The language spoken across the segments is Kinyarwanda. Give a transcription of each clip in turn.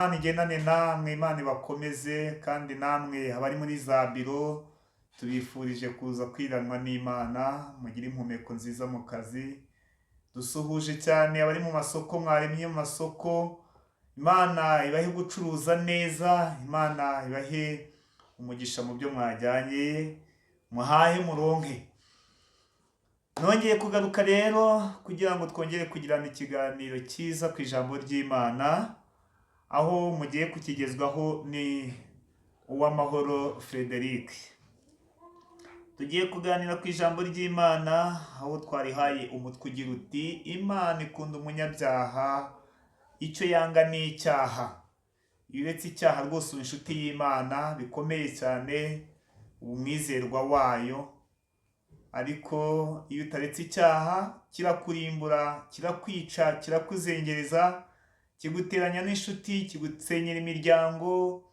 Imana igendane namwe, Imana ibakomeze, kandi namwe abari muri za biro tubifurije kuza kwiranwa n'Imana, mugire impumeko nziza mu kazi. Dusuhuje cyane abari mu masoko, mwaremye mu masoko, Imana ibahe gucuruza neza, Imana ibahe umugisha mu byo mwajyanye, muhahe muronke. Nongeye kugaruka rero kugira ngo twongere kugirana ikiganiro cyiza ku ijambo ry'Imana, aho mugiye kukigezwaho ni Uwamahoro Frederic. Tugiye kuganira ku ijambo ry'Imana, aho twarihaye umutwe ugira uti: "Imana ikunda umunyabyaha, icyo yanga ni icyaha." Iyo uretse icyaha rwose uba inshuti y'Imana bikomeye cyane, uba umwizerwa wayo, ariko iyo utaretse icyaha kirakurimbura, kirakwica, kirakuzengereza, kiguteranya n'inshuti, kigusenyera imiryango,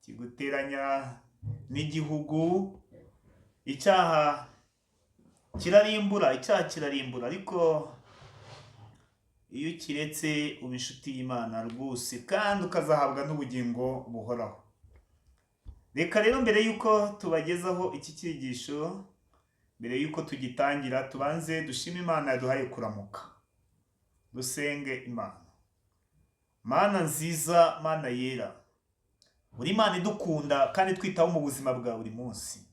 kiguteranya n'igihugu. Icyaha kirarimbura, icyaha kirarimbura, ariko iyo ukiretse uba inshuti y'Imana rwose kandi ukazahabwa n'ubugingo buhoraho. Reka rero mbere y'uko tubagezaho iki cyigisho, mbere y'uko tugitangira, tubanze dushime Imana yaduhaye kuramuka, dusenge Imana. Mana nziza, Mana yera, uri Imana idukunda kandi twitaho mu buzima bwa buri munsi.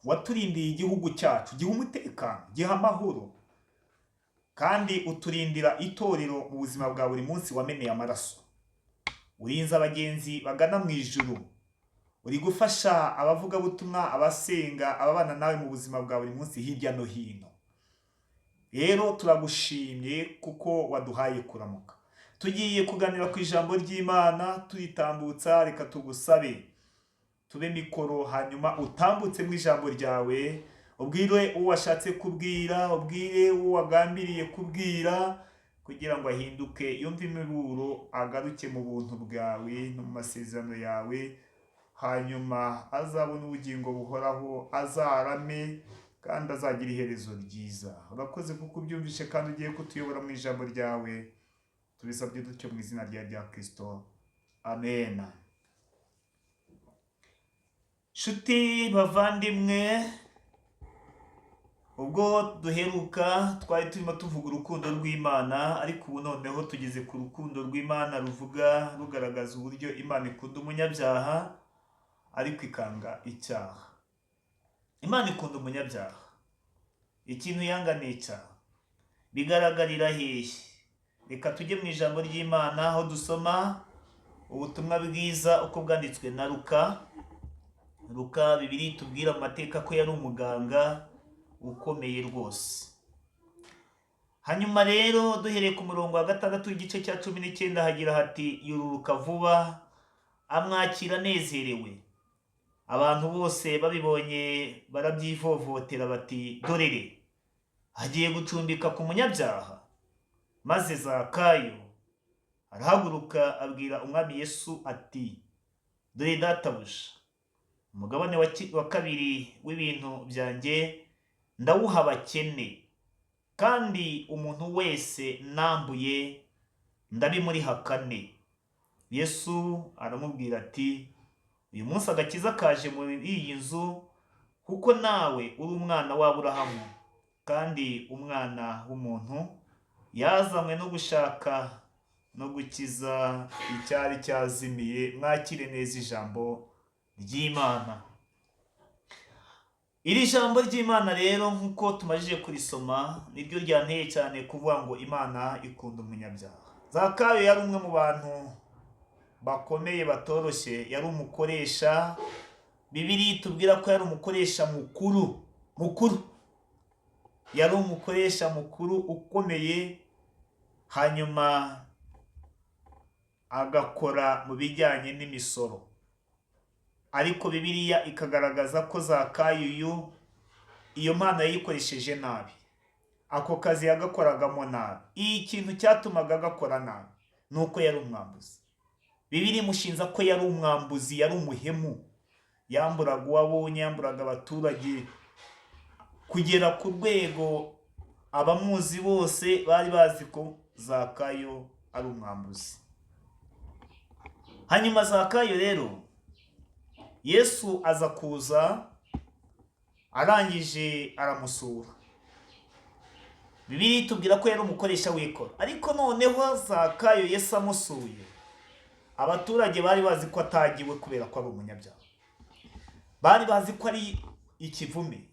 Waturindiye igihugu cyacu, giha umutekano, giha amahoro, kandi uturindira itorero mu buzima bwa buri munsi wameneye amaraso. Urinze abagenzi bagana mu ijuru, uri gufasha abavugabutumwa, abasenga, ababana nawe mu buzima bwa buri munsi hirya no hino. Rero turagushimye kuko waduhaye kuramuka. Tugiye kuganira ku ijambo ry'Imana turitambutsa, reka tugusabe tube mikoro, hanyuma utambutse mu ijambo ryawe, ubwire uwo washatse kubwira, ubwire uwo wagambiriye kubwira, kugira ngo ahinduke, yumve imiburo, agaruke mu buntu bwawe no mu masezerano yawe, hanyuma azabone ubugingo buhoraho, azarame kandi azagira iherezo ryiza. Urakoze kuko ubyumvishe kandi ugiye kutuyobora mu ijambo ryawe. Tubisabye dutyo mu izina rya Kristo, amen. Nshuti bavandimwe, ubwo duheruka twari turimo tuvuga urukundo rw'Imana, ariko ubu noneho tugeze ku rukundo rw'Imana ruvuga, rugaragaza uburyo Imana ikunda umunyabyaha ariko ikanga icyaha. Imana ikunda umunyabyaha, ikintu yanga ni icyaha. Bigaragarira hehe? Reka tujye mu ijambo ry'Imana aho dusoma ubutumwa bwiza uko bwanditswe na Luka. Luka bibiri tubwira mu mateka ko yari umuganga ukomeye rwose. Hanyuma rero duhereye ku murongo wa 6 w'igice cya 19 hagira hati: "Yururuka vuba amwakira anezerewe. Abantu bose babibonye barabyivovotera bati: 'Dorere agiye gucumbika ku munyabyaha.' Maze Zakayo arahaguruka abwira umwami Yesu ati: 'Dore databuja, umugabane wa kabiri w'ibintu byanjye ndawuha abakene, kandi umuntu wese nambuye ndabimuriha kane.' Yesu aramubwira ati: 'Uyu munsi agakiza kaje muri iyi nzu, kuko nawe uri umwana w'Aburahamu. Kandi umwana w'umuntu yazanywe no gushaka no gukiza icyari cyazimiye.'" Mwakire neza ijambo ry'Imana. Iri jambo ry'Imana rero nk'uko tumajije kurisoma, niryo ryanteye cyane kuvuga ngo Imana ikunda umunyabyaha. Zakayo yari umwe mu bantu bakomeye batoroshye, yari umukoresha. Bibiliya itubwira ko yari umukoresha mukuru, mukuru, yari umukoresha mukuru ukomeye, hanyuma agakora mu bijyanye n'imisoro. Ariko Bibiliya ikagaragaza ko Zakayo uyu iyo mpano yayikoresheje nabi, ako kazi yagakoragamo nabi. Ikintu cyatumaga agakora nabi ni uko yari umwambuzi. Bibiliya imushinja ko yari umwambuzi, yari umuhemu, yamburaga uwo abonye, yamburaga abaturage, kugera ku rwego abamuzi bose bari bazi ko Zakayo ari umwambuzi. Hanyuma Zakayo rero, Yesu aza kuza, arangije aramusura. Bibiliya itubwira ko yari umukoresha w'ikoro, ariko noneho Zakayo Yesu amusuye, abaturage bari bazi ko atagiwe kubera ko ari umunyabyaha, bari bazi ko ari ikivume,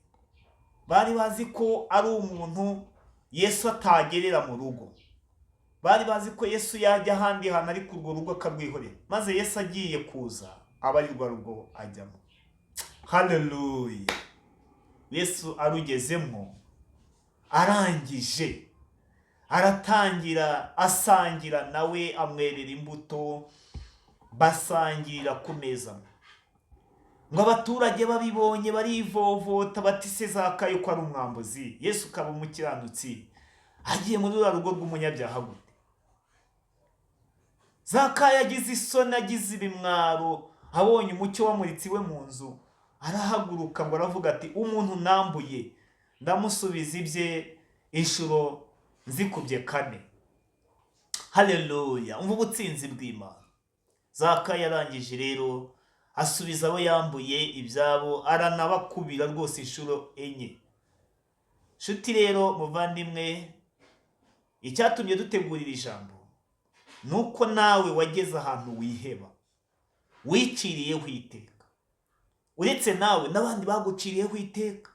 bari bazi ko ari umuntu Yesu atagerera mu rugo, bari bazi ko Yesu yajya ahandi hantu ariko urwo rugo akarwihorera. Maze Yesu agiye kuza aba ari rwa rugo ajyamo. Haleluya! Yesu arugezemo, arangije aratangira asangira nawe, amwerera imbuto, basangirira ku meza amwe. Ngo abaturage babibonye barivovota bati: "Se Zakayo ko ari umwambuzi, Yesu ukaba umukiranutsi, agiye muri ruriya rugo rw'umunyabyaha gute?" Zakayo agize isoni, agize ibimwaro, abonye umucyo wamuritse iwe mu nzu, arahaguruka ngo aravuga ati: "Umuntu nambuye ndamusubiza ibye inshuro nzikubye kane." Haleluya! Umva ubutsinzi bw'Imana. Zakayo arangije rero asubiza abo yambuye ibyabo, aranabakubira rwose inshuro enye. Nshuti rero muvandimwe, icyatumye dutegurira ijambo ni uko nawe wageze ahantu wiheba, wiciriyeho iteka. Uretse nawe, n'abandi baguciriyeho iteka,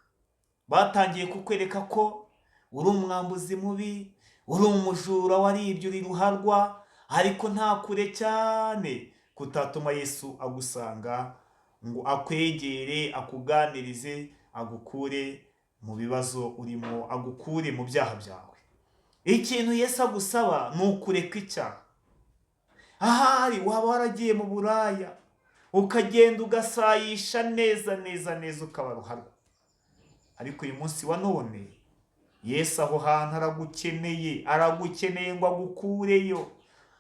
batangiye kukwereka ko uri umwambuzi mubi, uri umujura, waribye, uri ruharwa. Ariko nta kure cyane kutatuma Yesu agusanga ngo akwegere, akuganirize, agukure mu bibazo urimo, agukure mu byaha byawe. Ikintu Yesu agusaba ni ukureka icyaha. Ahari waba waragiye mu buraya, ukagenda ugasayisha neza neza neza, ukaba ruharwa, ariko uyu munsi wa none Yesu aho hantu aragukeneye. Aragukeneye ngo agukureyo,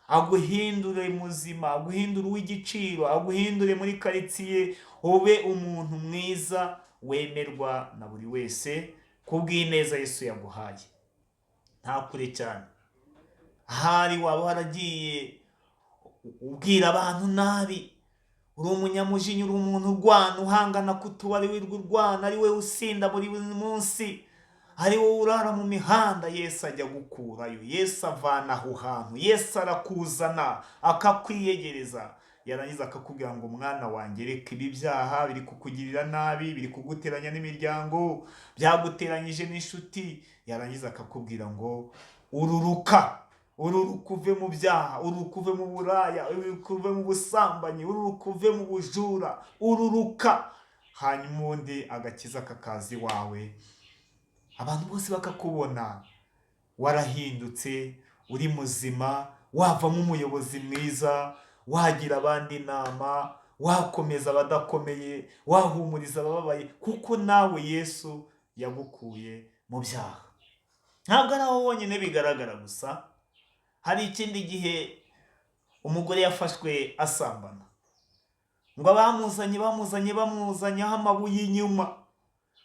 aguhindure muzima, aguhindure uw'igiciro, aguhindure muri karitsiye, ube umuntu mwiza wemerwa na buri wese kubw'ineza Yesu yaguhaye. Nta kure cyane. Ahari waba waragiye ubwira abantu nabi, uri umunyamujinya, uri umuntu urwana, uhangana ku tubari, wirirwa urwana, ari we usinda buri munsi, ari wowe urara mu mihanda, Yesu ajya gukurayo. Yesu avana aho hantu. Yesu arakuzana akakwiyegereza, yarangiza akakubwira ngo: "Mwana wanjye, reka ibi byaha biri kukugirira nabi, biri kuguteranya n'imiryango, byaguteranyije n'inshuti." Yarangiza akakubwira ngo: "Ururuka, ururuka uve mu byaha, ururuka uve mu buraya, ururuka uve mu busambanyi, ururuka uve mu bujura, ururuka." Hanyuma ubundi agakiza kakaza iwawe, abantu bose bakakubona warahindutse, uri muzima, wavamo umuyobozi mwiza, wagira abandi inama, wakomeza abadakomeye, wahumuriza abababaye, kuko nawe Yesu yagukuye mu byaha. Ntabwo ari aho honyine bigaragara gusa. Hari ikindi gihe umugore yafashwe asambana. Ngo abamuzanye bamuzanye bamuzanyeho amabuye inyuma,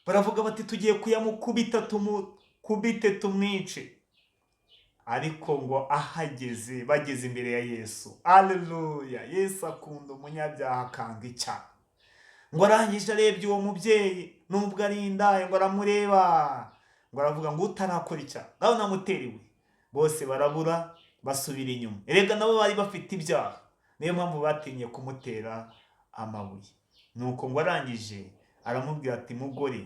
baravuga bati: "Tugiye kuyamukubita, tumukubite tumwice." Ariko ngo ahageze, bageze imbere ya Yesu, aleluya, Yesu akunda umunyabyaha akanga icyaha. Ngo arangije arebye uwo mubyeyi, nubwo ari indaya, ngo aramureba, ngo aravuga ngo: "Utarakora icyaha ngaho namutera ibuye." Bose barabura, basubira inyuma. Erega nabo bari bafite ibyaha, niyo mpamvu batinye kumutera amabuye. Nuko ngo arangije aramubwira ati: "Mugore,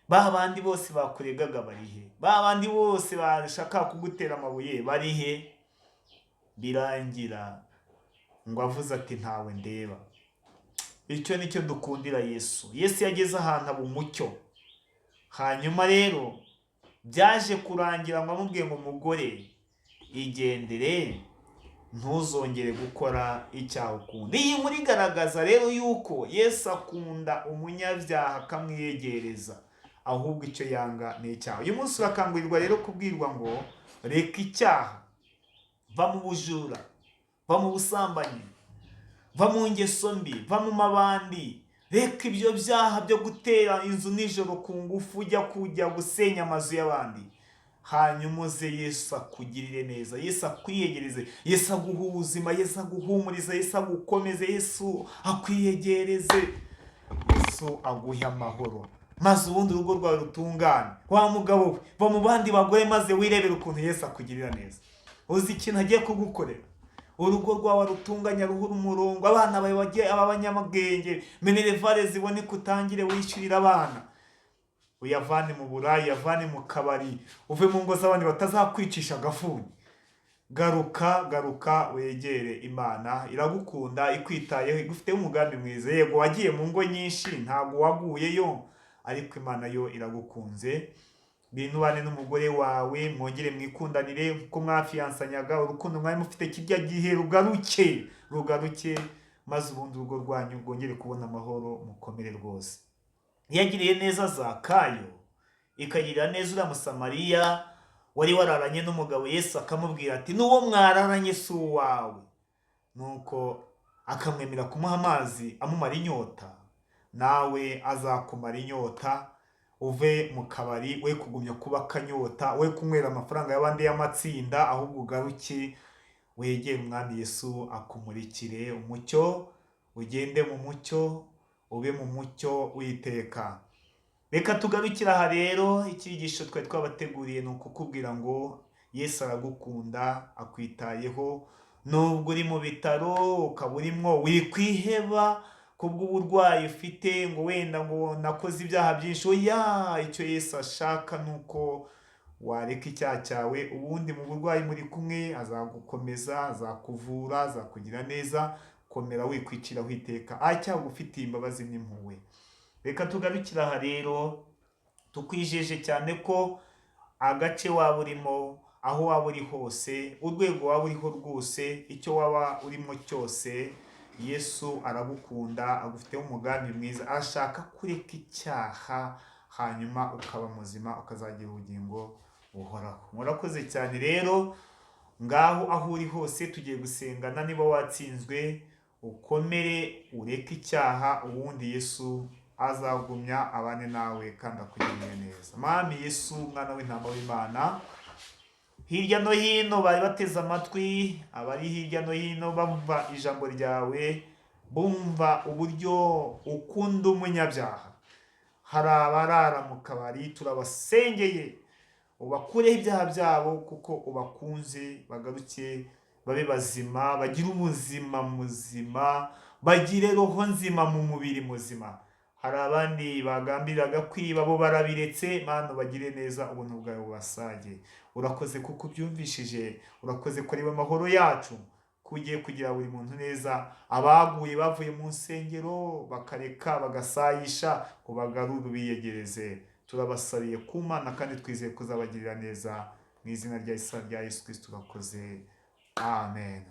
ba bandi bose bakuregaga bari he? Ba bandi bose bashaka kugutera amabuye bari he?" Birangira ngo avuze ati: "Ntawe ndeba." Icyo nicyo dukundira Yesu. Yesu yageze ahantu aba umucyo. Hanyuma rero byaje kurangira ngo amubwiye ngo: "Mugore, igendere, ntuzongere gukora icyaha ukundi." Iyi nkuru igaragaza rero yuko Yesu akunda umunyabyaha akamwiyegereza, ahubwo icyo yanga ni icyaha. Uyu munsi urakangurirwa rero kubwirwa ngo: "Reka icyaha, va mu bujura, va mu busambanyi, va mu ngeso mbi, va mu mabandi, reka ibyo byaha byo gutera inzu nijoro ku ngufu, ujya kujya gusenya amazu y'abandi." Hanyuma uze Yesu akugirire neza, Yesu akwiyegereze, Yesu aguhe ubuzima, Yesu aguhumurize, Yesu agukomeze, Yesu akwiyegereze, Yesu aguhe amahoro, maze ubundi urugo rwawe rutungane. Wa mugabo we, va mu bandi bagore maze wirebere ukuntu Yesu akugirira neza. Uzi ikintu agiye kugukorera? Urugo rwawe rutunganya, ruhura umurongo, abana bawe bajye aba abanyamabwenge, minerval ziboneke, utangire wishyurira abana, uyavane mu burayi, uyavane mu kabari, uve mu ngo z'abandi batazakwicisha agafuni. Garuka, garuka wegere Imana, iragukunda, ikwitayeho, igufiteho umugambi mwiza. Yego wagiye mu ngo nyinshi, ntabwo waguyeyo, ariko Imana yo iragukunze. Ngwino ubane n'umugore wawe, mwongere mwikundanire kuko mwafiyansanyaga, urukundo mwari mufite kirya gihe rugaruke, rugaruke, maze ubundi urugo rwanyu rwongere kubona amahoro, mukomere rwose. Yagiriye neza Zakayo, ikagirira neza uriya Musamariya wari wararanye n'umugabo. Yesu akamubwira ati n'uwo mwararanye si uwawe, nuko akamwemera kumuha amazi amumara inyota. Nawe azakumara inyota, uve mu kabari, we kugumya kuba akanyota, we kunywera amafaranga y'abandi y'amatsinda, ahubwo ugaruke wegere Umwami Yesu akumurikire umucyo, ugende mu mucyo, ube mu mucyo w'iteka. Reka tugarukire aha rero. Icyigisho twari twabateguriye ni ukukubwira ngo Yesu aragukunda, akwitayeho. Nubwo uri mu bitaro ukaba urimo, wikwiheba kubw'uburwayi ufite ngo wenda ngo nakoze ibyaha byinshi. Oya, icyo Yesu ashaka ni uko wareka icyaha cyawe, ubundi mu burwayi muri kumwe, azagukomeza, azakuvura, azakugira neza. Komera, wikwiciraho iteka, acyagufitiye imbabazi n'impuhwe. Reka tugarukire aha rero, tukwijeje cyane ko agace waba urimo, aho waba uri hose, urwego waba uriho rwose, icyo waba urimo cyose, Yesu aragukunda, agufiteho umugambi mwiza, arashaka kureka icyaha, hanyuma ukaba muzima, ukazagira ubugingo buhoraho. Murakoze cyane rero. Ngaho aho uri hose tugiye gusengana. Niba watsinzwe, ukomere, ureke icyaha, ubundi Yesu azagumya abane nawe kandi akugirire neza. Mwami Yesu, umwana w'intama w'Imana, hirya no hino bari bateze amatwi, abari hirya no hino bumva ijambo ryawe, bumva uburyo ukunda umunyabyaha. Hari abarara mu kabari, turabasengeye, ubakureho ibyaha byabo kuko ubakunze, bagaruke babe bazima, bagire ubuzima muzima, bagire roho nzima mu mubiri muzima. Hari abandi bagambiriraga kwiba, bo barabiretse. Mana, bagire neza, ubuntu bwawe bubasage. Urakoze kuko ubyumvishije, urakoze ko ari amahoro yacu, ko ugiye kugira buri muntu neza. Abaguye bavuye mu nsengero bakareka bagasayisha, ubagarure, ubiyegereze. Turabasabiye ku Mana kandi twizeye kuzabagirira neza, mu izina rya Yesu Kristo urakoze, amen.